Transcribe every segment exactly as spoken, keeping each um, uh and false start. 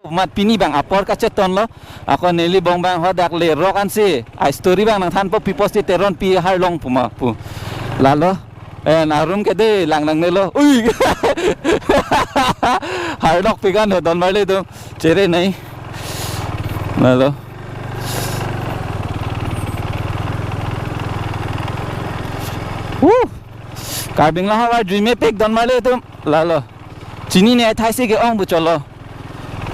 Mat pini bang apor kacheton lo. Ako neli bong bang ho dak le rok ansi. Ai story bang nangthanpo pi posti Teronpi Harlong puma pu. Lalo. En arum ke de lang nangnelo. Ui. Hardok pikan ho don marli atum. Chere nai. Lalo. Woo. Karbi Anglong havar dream epic don marli atum. Lalo. Chinine athai si ke-ong pu cholo.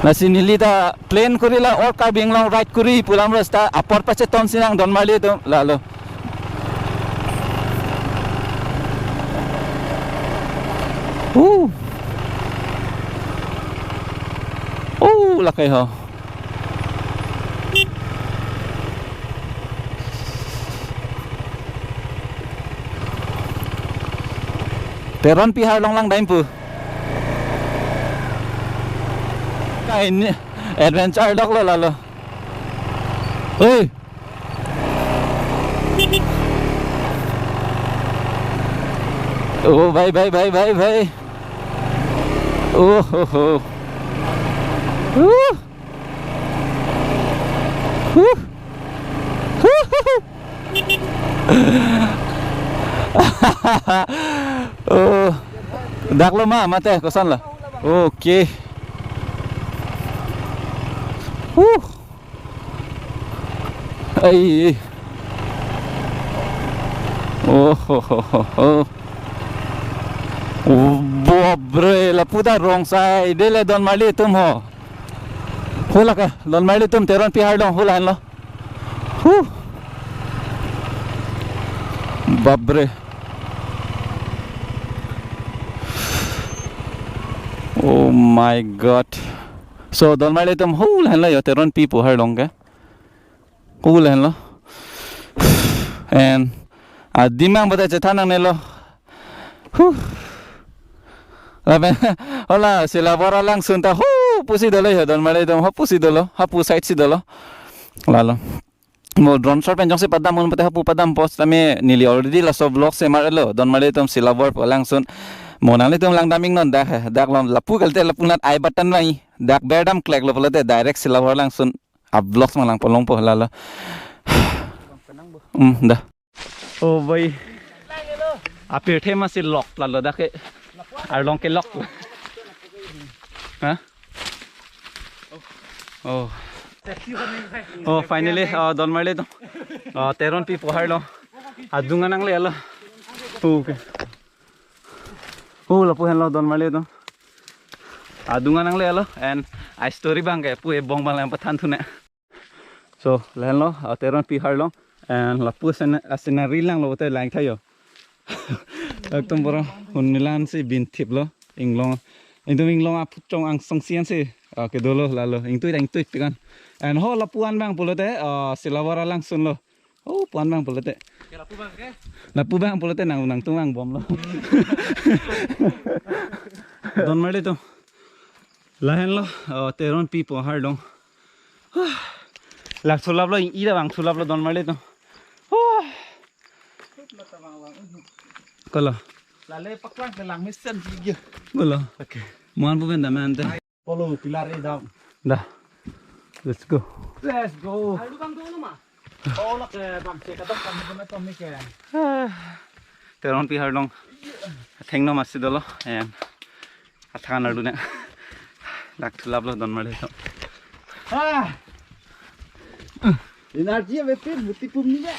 Lasi neli ta plan kori la or Karbi Anglong ride kori pu alam rasta apor pacheton si nang don marli atum. Lalo. Uh. Uh, lakai ho. Teronpi Harlong lang dam pu. Kaini adventure doklo lalo. Hei. Oh, bhai, bhai, bhai, bhai, bhai. Oh, ho, ho. Uh. Uh. Oh, daklo ma, mate, koson lo? Okay. Huh. Ai. Oh, ho, ho, ho, ho. Oh, bapre, lapu ta rong sai, dele don marli atum ho. Hula ka, don marli atum Teronpi Harlong hula henlo. Huh. Bapre. Oh my God. So, don marli atum hula henlo yo Teronpi pu Harlong ke. Hula henlo. And adim bang bata chethan nangnelo. Huh. Lapen, hola, Silabor alangsun ta, hu, pusi dolo ya, don marli atum, ho pusi dolo, hapu side si dolo. Lalo. Mo drone shot pen jongsi padam un pute hapu padam post tame neli already laso vlog semar lo, don marli atum Silabor pu alangsun. Mo nanglitum lang dam ingnon dak, dak lom lapu kalte lapu nat ai batan mai, dak berdam klek lo pulote direct Silabor alangsun. A vlogs mang lang polong po lalo. Hmm, dah. Oh, boy. Apirthe masi lok lalo dak ke. Arlong ke lok. Ha? Oh. Oh, finally, uh, don marli atum. Uh, Teronpi pu Harlong. Adung anang le alo. Okay. Oh, lapu henlo don marli atum. Adung anang le alo and a story bang ke pu ebong bang lang pathan thune. So, lahenlo, uh, Teronpi Harlong and lapu sena-, uh, scenery lang lo te lang thayo. Ekdom pura hun milan si bin thip lo, inglong. Ekdom inglong aphuchong angsong sian si. Uh, kedolo lalo, ingtui ingtui pikan. And ho lapu-an bang pulote, uh, Silabor alangsun lo. Oh, puan bang pulote. Ya, lapu bang ke? Lapu bang pulote nang nangtum bang bom lo. Don marli atum. Lahenlo, oh, Teronpi pu Harlong. Lak thulap lo, ira bang thulap lo don marli atum. Kolo. Lale paklang ke lang mesen ji. Kolo. Okay. Muan pu ben dam ante. Polo pillar e dam. Dah. Let's go. Let's go. Alu bang dulu ma. Oh, lak, eh, bang, cek atok kami kena tomik ya. Ah, Teronpi Harlong. Thengno masi dolo. Em. Athan alu ne. Lak thulap lo don marli atum. Ah. Energy ave pin, buti pum ni ya.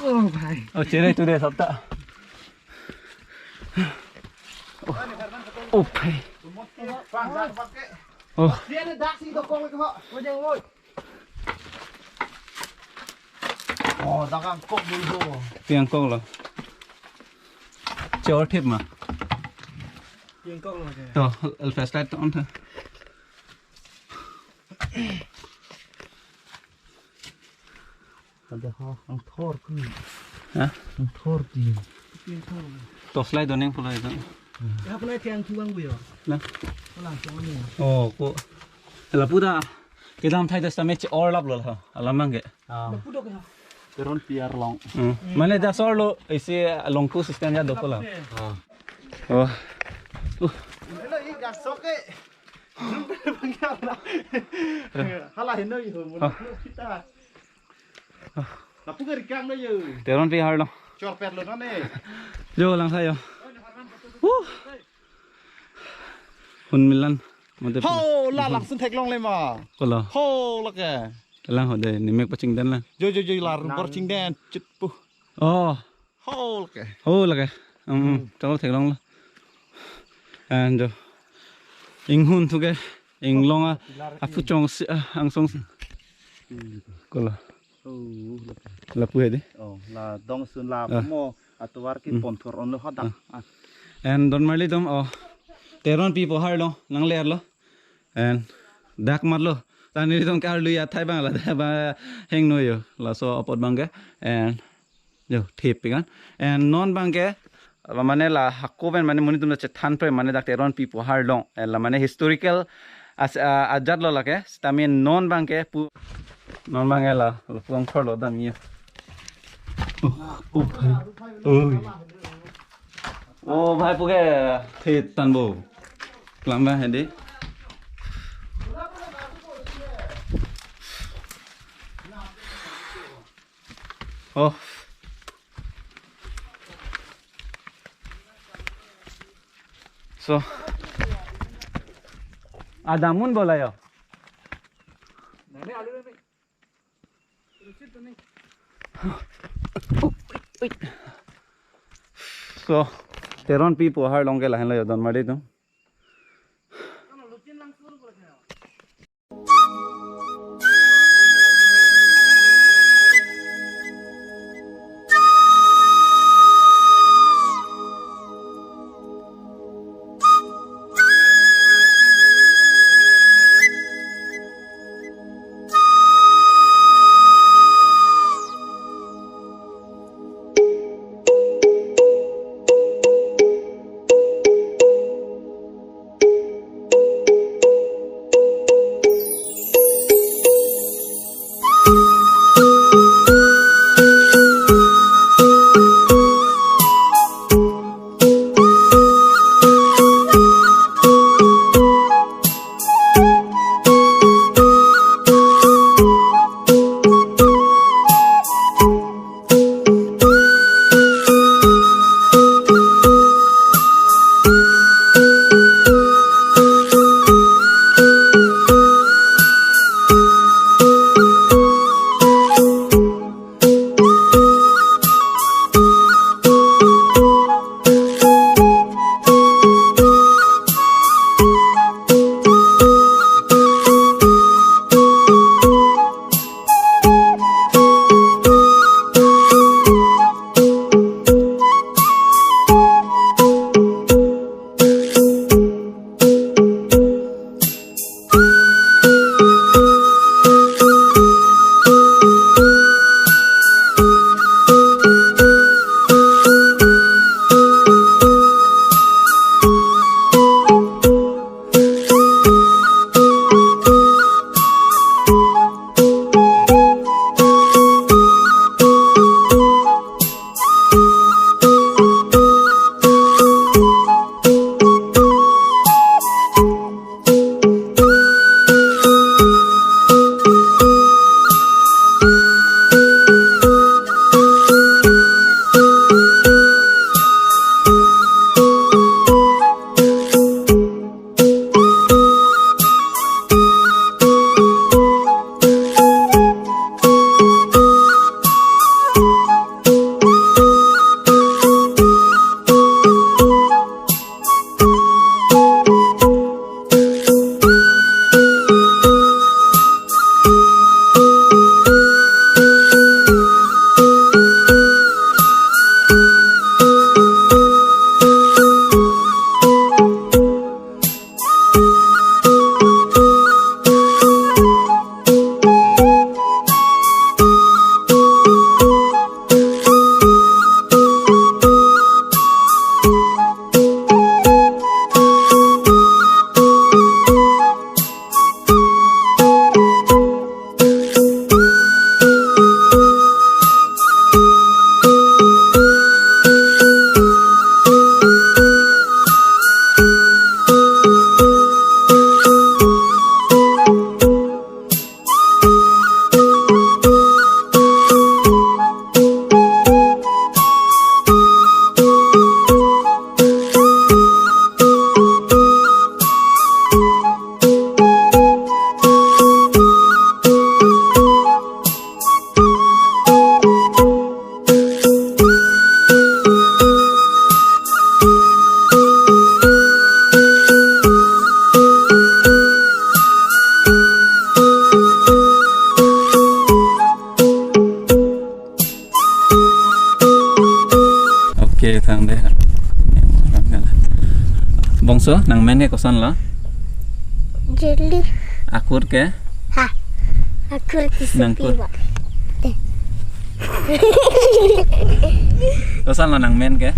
Oh, bhai. Oh, chere tu de sabta. Oh, oh, bhai. Oh. Oh, dak angkok dulu. Pi angkok lo. Chor thip ma. Pi angkok lo je. To, el flashlight to on tha. Ada ha, angthor ku. Ha? Angthor ti. Torchlight doning pula itu. Ya, pula tiang tuang bu yo. Na? Pula tuang ni. Oh, ko. Lapu ta kedam thai das tame chor lap lo ha. Alam bang ke. Ah. Lapu dok ya. Teronpi Harlong. Hmm. Mane das or lo isi longku system ya dok lo. Ah. Oh. Uh. Sok ke. Hala heno yo, mun kita. Lapu ke rikang lo yo. Teronpi harlo. Chorpet lo nane. Jo lang sayo. Huh. Hun milan. Mate Ho, la langsung theklongle ma. Kolo. Ho, lake. Lang ho de, nimek pachingden lang. Jo, jo, jo, la rung por chingden. Chit pu. Oh. Ho, lake. Ho, lake. Um, um. Chalo theklonglo. And jo. Inghun thu ke. Inglong a. Apu chongsi, ah, angsong si. Kolo. Oh, lake. Lapu he de. Oh, la dongsun la Ah. Mo atovar ke Hmm. ponthor onlo hadak. Ah. Ah. And don marli dom, oh. Teronpi pohar lo, nang ler lo. And dak mat lo. Tani dom ke arlu ya thai bang la, thai bang heng no yo. Laso apot bang ke. And yo, thip pikan. And non bang ke, mane la hako pen mane monit atum chethan pre mane dak Teronpi pohar long. And la mane historical as, ah, ajat lo lake. Sitame non bang ke pu, non bang ke la, lo puang thor lo dam ye. Oh, oh, bhai. Oi. Oh, bhai, pu ke thit tan bo. Lamba he de. Oh. So. Adamun bola yo. So, Teronpi pohar long ke lahen lo yo don marli dom. So, nangmen ke kosonlo? Jelly. Akur ke? Ha. Akur ke Nangkur. Supi ba. Kosonlo nangmen ke?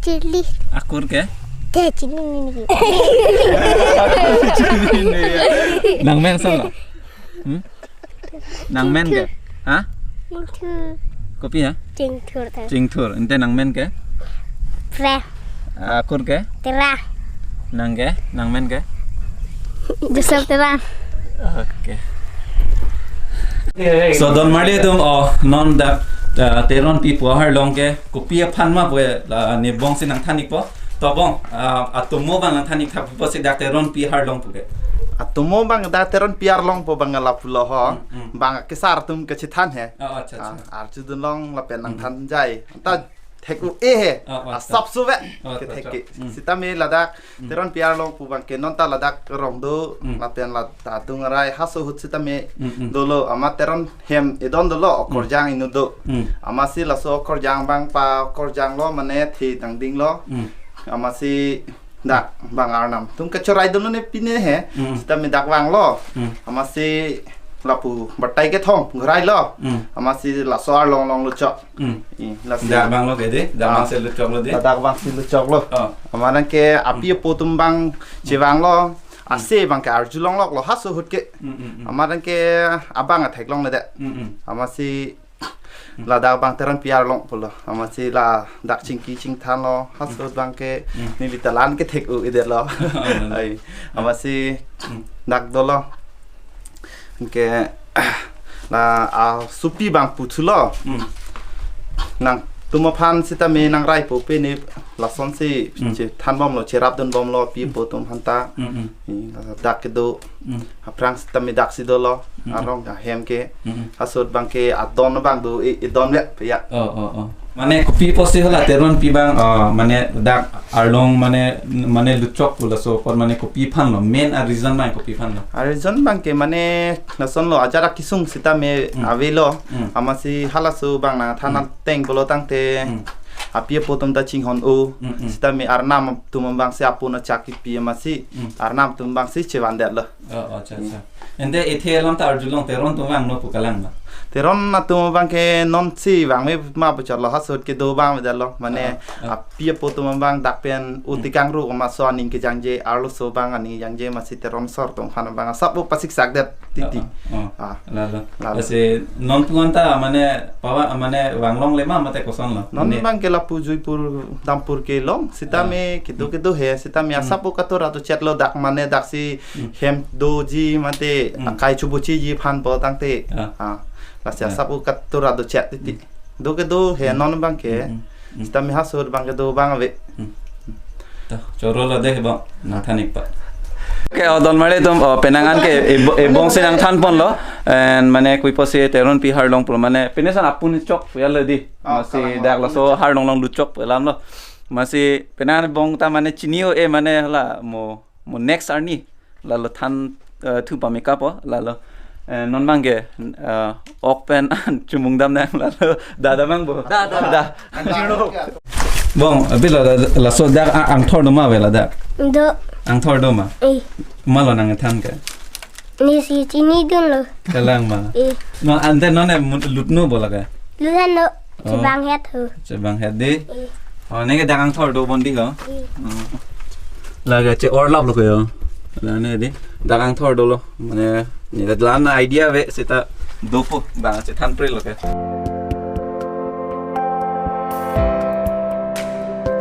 Jelly. Akur ke? Te chini ni ni. Nangmen kosonlo? Hmm? Nangmen ke? Ha? Chingthur. Kopi ha? Chingthur ta. Chingthur. Ante nangmen ke? Pre. Akur ke? Terang. Nang ke? Nangmen ke? Joseph Terang. Okay. So, don marli atum, oh, non dak, uh, Teronpi pu arlong ke kopi aphan ma pu la ne bongsi nangthan-ikpo. To bong, ah, atomo abang nangthan-ik tha pusi dak Teronpi arlong pu ke. Atomo abang dak Teronpi arlong pu abang lapulo ho. Hmm, hmm. Bang kesar atum kachethan he. Oh, oh, acha, acha. Ah, arjudunlong lapen Hmm. nangthan jai. Anta thek-u-e he. Oh, oh, Asap acha. Suve. Oh, acha, kethek acha. Ke. Hmm. Sitame ladak Hmm. Teronpi arlong pu abang ke non ta ladak rong do. Hmm. Lapen la ta adung arai haso ahut sitame Hmm, hmm. dolo amat Teron hem edon dolo Hmm. okorjang inut do. Hmm. Amatsi laso okorjang abang pa okorjanglo mane thi dangdinglo. Hmm. Amatsi dak bang arnam atum kachorai dunlo ne pine he. Hmm. Sitame dak vanglo. Hmm. Amatsi lapu batai kethom ghorailo. Hmm. Amatsi laso arlong longlo chok. Hmm. I, lasi. Dak vanglo ke de, dak Ah. vangsi luchoklo de. Dak vangsi luchoklo. Oh. Amat abang ke api Hmm. apo atum abang chevanglo. Hmm. Ase abang ke arjulongloklo haso ahut ke. Hmm, hmm, hmm. Amat abang ke abang atheklongle de. Hmm, hmm. Amatsi Hmm. ladak abang Teronpi arlong pulo. Amatsi ladak chingki chingthanlo. Haso Hmm. ahut abang ke Hmm. neli talan kethek-u-edetlo. Oh, no, no. Ai. Amatsi Hmm. dak dolo. Ke la, ah, supi abang puthulo. Hmm. Nangtum aphan sitame nangrai pu pine lasonsi Hmm. chethanbomlo, cherapdunbomlo api Hmm. apo atum aphanta. Hmm, hmm. I, dak kedo. Hmm. Aphrang sitame daksi dolo. Hmm. Arong ahem ke. Hmm. Haso ahut abang ke adon abang do e, edon ve pe ya. Oh, oh, oh. Mane kopi pusi hala Teronpi abang, ah, mane dak arlong mane, mane luchok pu laso apot mane kopi aphanlo, main a reason abang kopi aphanlo? A reason abang ke mane lasonlo ajat akesung sitame Hmm. avelo. Hmm. Amatsi halaso abang nangthan Hmm. ateng pulo tangte Hmm. api apo atum ta chinghon-o. Hmm, hmm. Sitame arnam atum abangsi apo na chak kipi amatsi Hmm. arnam atum abangsi chevandetlo. Oh, oh, acha, Hmm. acha. Ante ethe alam ta arjulong Teron atum vangno pu kalang ma? Teron atum abang ke nonsi vangme ma pu chotlo haso ahut kedo abang vedetlo. Mane Ah, ah. api apo atum abang dak pen Hmm. utikang ru ma so aning kejangje arloso abang aning jangje amatsi Teron asor atum aphan abang asap-o pasiksak det titi. Oh, oh, oh. Ah. Lalo. Lalo. Lasi non pu anta mane pawa mane vanglongle ma mate kosonlo? Non Mane abang ke lapu juipur dampur kelong sitame Ah. kedo kedo he sitame Hmm. asap-o katura do chetlo dak mane daksi Hmm. hem doji mate Hmm. akai chubuchiji aphan pulo tangte. Ah. Ah. Lasi Ah. asap-o katura do chet titi. Hmm. Do kedo he Hmm. non abang ke. Hmm, hmm, hmm. Sitame haso ahut abang kedo abang ave. Hmm. To, chorolo de bong, nangthan-ikpo. Okay, oh, don marli atum, oh, penang an ke, e bo-, e bongsi nangthanponlo, and mane kopi pusi Teronpi arlong pulo, mane, pine ason apun chok pu ya lo di. Oh, Amatsi kalang dak apun laso chok. Arlong long luchok pu alamlo. Amatsi penang an bong ta mane chini-o-e mane la mo, mo next arni. Lalo than, eh, thu pameka po, lalo. Eh, non abang ke, eh, ok pen an chumung dam nang, lalo dada abang bo. Da, da. Da. Bong, abila da, laso dak a-, angthor do ma avela dak? Do. Angthor do ma? Eh. Malo nangthan ke? Nesi chinidunlo. Kalang ma? Eh. No, ante non e mu-, lutno bola ke? Lutno. Oh. Chebanghet ho. Chebanghet di. Eh. Oh, neke dak angthor do bon di ho. Eh. Oh. Laga che-orlaplo ke ho. La ne di. Dak angthor dolo. Mane, ne dak la na idea ave seta dopo. Bang chethanprelo ke.